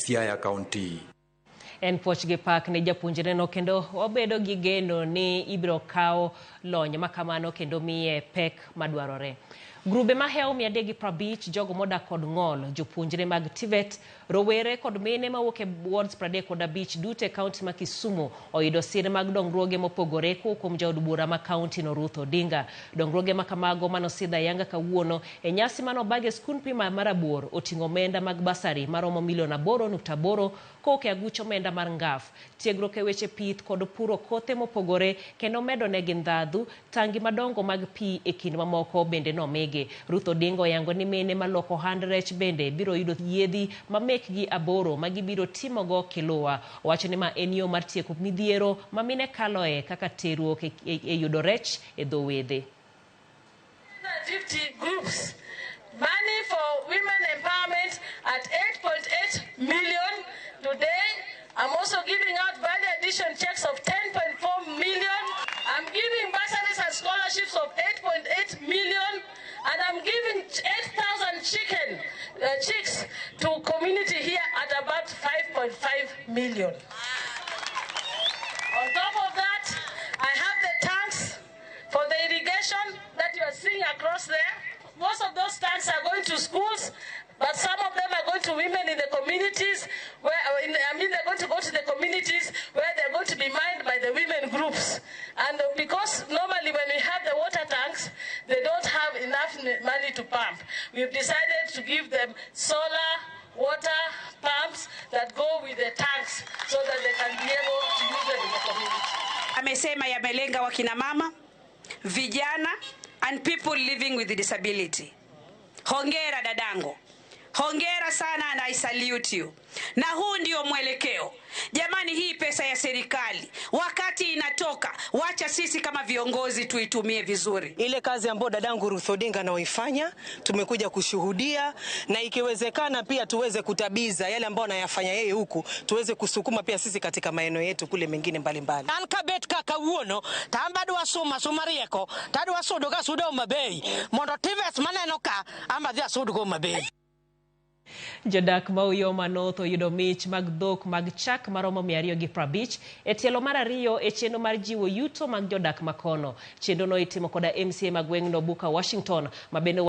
Siaya County. En puoch gi pak ne japuonjreno kendo wabedo gi geno ni ibiro kaw lony makamano kendo miye pek madwarore. Grube mahewo 350 jogo modak kod ng'ol, jopuonjre mag TVET, rowere kod mine mawuok e wards 35 duto e kaunti ma Kisumu oyudo sir mag dongruoge mopogore kowuok kuom jaod bura ma kaunti no Ruth Odinga. Dongruoge makamago manosidh ayanga kawuono e nyasi manobag e skund primar mar Rabuor oting'o omenda mag basari maromo milion 8.8 kowuok e aguch omenda mar NGAAF, tiegruok e weche pith kod puro kothe mopogore kendo medo negi ndhadhu, tangi madongo mag pi e kind mamoko bende nomigi. Ruth Odinga oyango ni mine maloko ohand rech bende biro yudo yiedhi ma mekgi aboro ma gibiro timogo kiluwa. Owacho ni ma en yo mar tieko midhiero ma mine kaloe kaka terruok e yudo rech e dho wedhe. 50 groups. Money for women empowerment at 8.8 million. Today, I'm also giving out value addition checks of 10.4 million. I'm giving bursaries and scholarships of 8.8 million. And I'm giving 8,000 chicken chicks to community here at about 5.5 million. On top of that, I have the tanks for the irrigation that you are seeing across there. Most of those tanks are going to schools, but some of them are going to women in the communities where, in the, I mean, they're going to go to the communities where they're going to be mined by the women groups. And because normally when we have the water tanks, they don't have enough money to pump. We've decided to give them solar water pumps that go with the tanks so that they can be able to use them in the community. Amesema yamelenga wakina mama, vijana and people living with disability. Hongera dadangu. Hongera sana and I salute you. Na huu ndio mwelekeo. Jamani, hii pesa ya serikali wakati inatoka, wacha sisi kama viongozi tuitumie vizuri. Ile kazi ambayo dadangu Ruth Odinga anaoifanya tumekuja kushuhudia, na ikiwezekana pia tuweze kutabiza yale ambayo anayafanya yeye huku, tuweze kusukuma pia sisi katika maeneo yetu kule mengine mbalimbali. An kabet kaka kawuono to an adwa suma suma rieko to adwa sudo ka sudo Homa Bay mondo TVETs maneno ka an adhi asud go Homa Bay. Jodak ma Uyoma North oyudo mich mag dhok mag chak maromo 250 e tielo mar ariyo e chenro mar jiwo yuto mag jodak makono. Chenro no itimo koda MCA ma gweng'no Buka Washington ma bende